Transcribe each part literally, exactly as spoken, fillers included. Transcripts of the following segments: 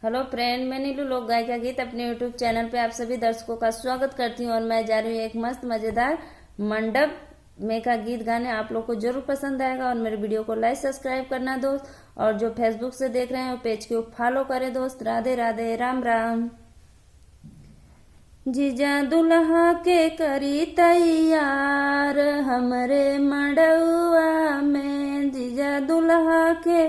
हेलो फ्रेंड, मैं नीलू लोक गायिका गीत अपने YouTube चैनल पे आप सभी दर्शकों का स्वागत करती हूँ। और मैं जा रही हूँ एक मस्त मज़ेदार मंडप में का गीत गाने। आप लोग को जरूर पसंद आएगा और मेरे वीडियो को लाइक सब्सक्राइब करना दोस्त। और जो Facebook से देख रहे हैं वो पेज को फॉलो करें दोस्त। राधे राधे, राम राम। जीजा दुल्हा के करी तैयार हमरे मड़उआ में, जीजा दुल्हा के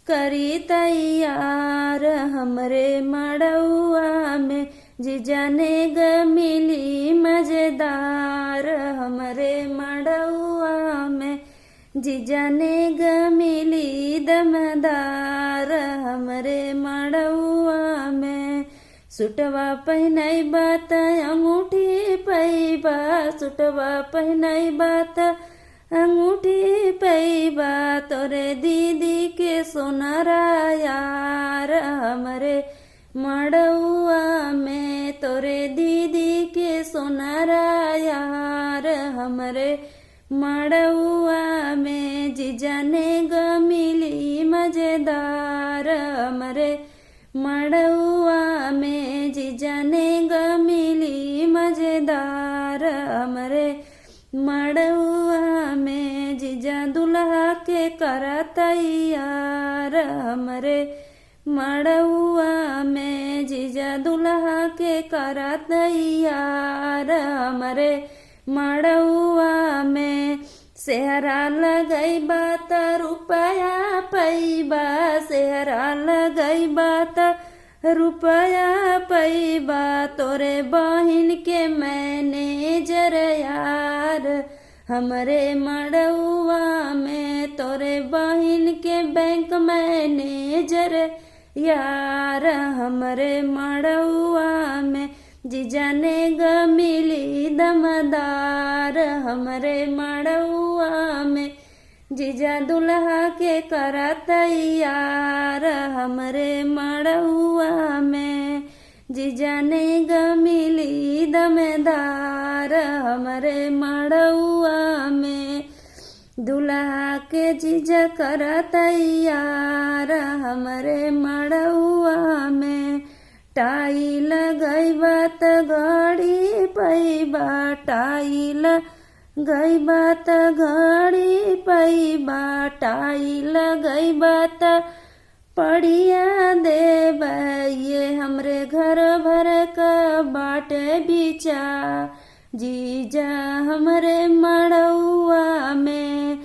करी तैयार हमरे मड़उआ में, जीजा नेग मिली मजेदार हमरे मड़उआ में, जीजा नेग मिली दमदार हमरे मड़उआ में। सुटवा पहिनई बात अंगूठी पैबा, सुटवा पहिनई बात अंगूठी पैबा, तोरे दीदी के सोनरा यार हमरे मड़उआ में, तोरे दीदी के सोनरा यार हमरे मड़उआ में, जीजा नेग मिली मजेदार हमरे मड़उआ में, जीजा नेग मिली मजेदार हमरे मड़उआ में, जीजा दुल्हा के करा तैयार हमरे मड़उआ में, जीजा दुल्हा के करा तैयार हमरे मड़उआ में। सेहरा लगई बात रुपया पैबा, सेहरा लगई बात रुपया पैबा, तोरे बहिन के मैनेजर यार हमरे मड़उआ में, तोरे बहिन के बैंक मैनेजर यार हमरे मड़उआ में, जीजा नेग मिली दमदार हमरे मड़उआ में, जीजा दुल्हा के करा तैयार हमरे मड़उआ में, जीजा नेग मिली दमदार हमरे मड़उआ में। दुल्हा के जीजा करा तैयार हमरे मड़उआ में। टाई लगइबा त घड़ी पइबा, टाई लगइबा त घड़ी पइबा, टाई लगइबा त पड़िया देबे, ये हमरे घर भर क बाटे बिचार। जीजा हमरे मड़उआ में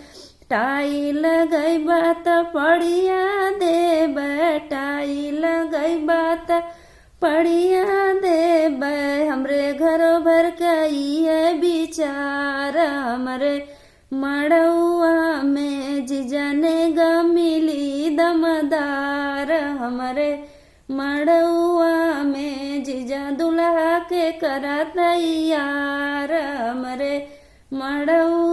टाई लगइबा त पड़िया देबे, टाई लगइबा त पड़िया देबे। हमरे घरो भर क इहे बिचार, हमरे मड़उआ में जीजा नेग मिली दमदार, हमरे मड़उआ में जीजा दुल्हा के करा तैयार, हमरे मड़उआ